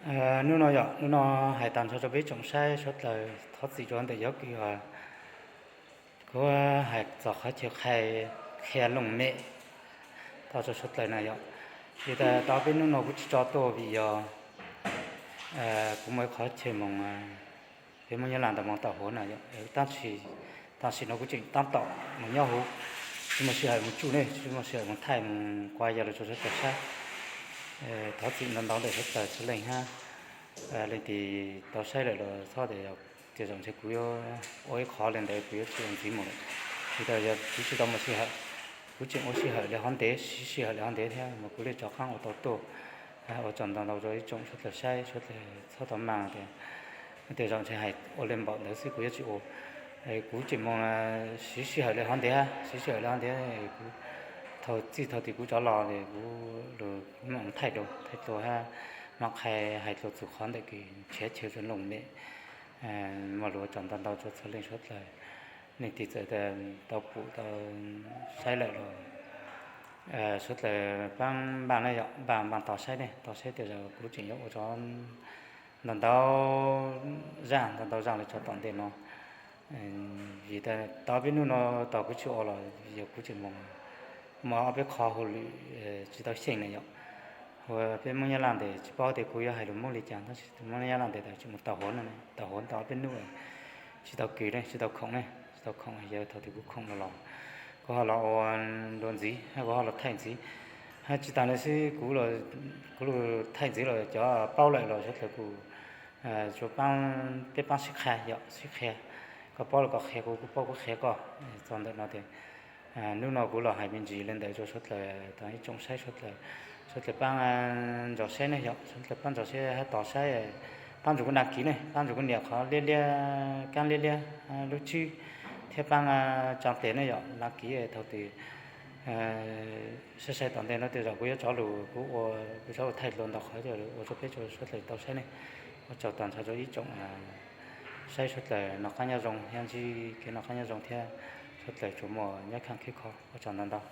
Hnub no yom, hnub no hais tag nrho rau peb tsoom saib suav dlawg thov txim rau ntawm yog kws kuv hais txog qhov chaw qhia looj mem tau rau suav dlawg na yom. Vim tas tau peb hnub no kuv tsis tso tuaj vim yog kuv muaj ib qhov chaw moog, peb Moob Nyab Laj ntawd moog tau huv na yom. Tam sim no kuv tseem tab tom moog nyob huv, tsis muaj sij hawm moog tsuj ne, tsis muaj sij hawm moog thaij moog kuaj yog lug rau suav dlawg saib. Thov txim ntau ntau ntawm suav dlawg txhua leej hab. Leej twg tau saib lawm los txhob tias, tias zaum ntshe kuv yuav ua ib qhov le ntawd kuv yuav tsis ua ntxiv mus lawm. Vim tas yog kuv tsis tau muaj sij hawm, kuv tseem ua sij hawm le hov ntev, siv sij hawm le hov ntev thiab mas kuv le rov qaab ua tau tuaj. Ua tsaug ntau ntau rau ib tsoom suav dlawg saib, suav dlawg txhob tau maj tias, tias zaum ntshe hais ua le npaum ntawd xwb kuv yuav tsis ua. Kuv tseem moog siv sij hawm le hov ntev hab, siv sij hawm le hov ntev, kuv thaum txij thaum twg kuv rov los kuv, kuv mam thaij dlua, thaij dlua hab mam qha hais dlua txug qhov ntawm kws nrhiav chaw zoo looj mem. Mas lug ua tsaug ntau ntau rau txhua leej suav dlawg, leej twg txawm tau pum tau saib lawm los suav dlawg paab npaaj ne yom, npaaj npaaj tos saib ne, tos saib tias kuv tseem yuav ua rau ntau ntau zaaj, ntau ntau zaaj le rau tom ntej no. Vim tas tau peb hnub no tau kuv tsis ua los yog kuv tseem moog muaj ob peb qho hauj lwm tsis tau xyeej na yom. Ua peb Moob Nyab Laj ntawd tsis paub tias kuv yuav hais lug Moob li cas, tab sis Moob Nyab Laj ntawd tseem moog tau huv, tau huv tau ob peb hnub tsis tau kws ne, tsis tau khoom ne, tsis tau khoom, yog thaum twg kuv khoom los los kuv ho los ua dua ntxiv, kuv ho los thaij ntxiv. Hab tsis tas le xwb, kuv lug thaij ntxiv los cov paub lawm los suav dlawg kuj tsuas paab, peb paab sib qha yom, sib qha. Koj paub los koj qha kuv, kuv paub kuv qha koj. Txog ntawm no tias hnub no kuv los hais me ntsis le ntawd rau suav dlawg tau ib tsoom saib suav dlawg, suav dlawg paab ntsos saib ne yom, suav dlawg paab ntsos saib hab tos saib, paab ntsoov kuv đăng ký ne, paab ntsoov kuv nias qhov liab liab, kaab liab liab lub tswb thiab paab tsaa tes ne yom, đăng ký thaum twg sai sai tom ntej no tej zaum kuv yuav rov lug, kuv ua, kuv rov lug thaij dlua ntau qhov ua rau peb suav dlawg tau saib ne. Ua tsaug tag nrho rau ib tsoom saib suav dlawg noj qab nyob zoo thiab ntsib kev noj qab nyob zoo thiab suav dlawg tsuas muaj nyob kheej khib kho, ua tsaug ntau ntau.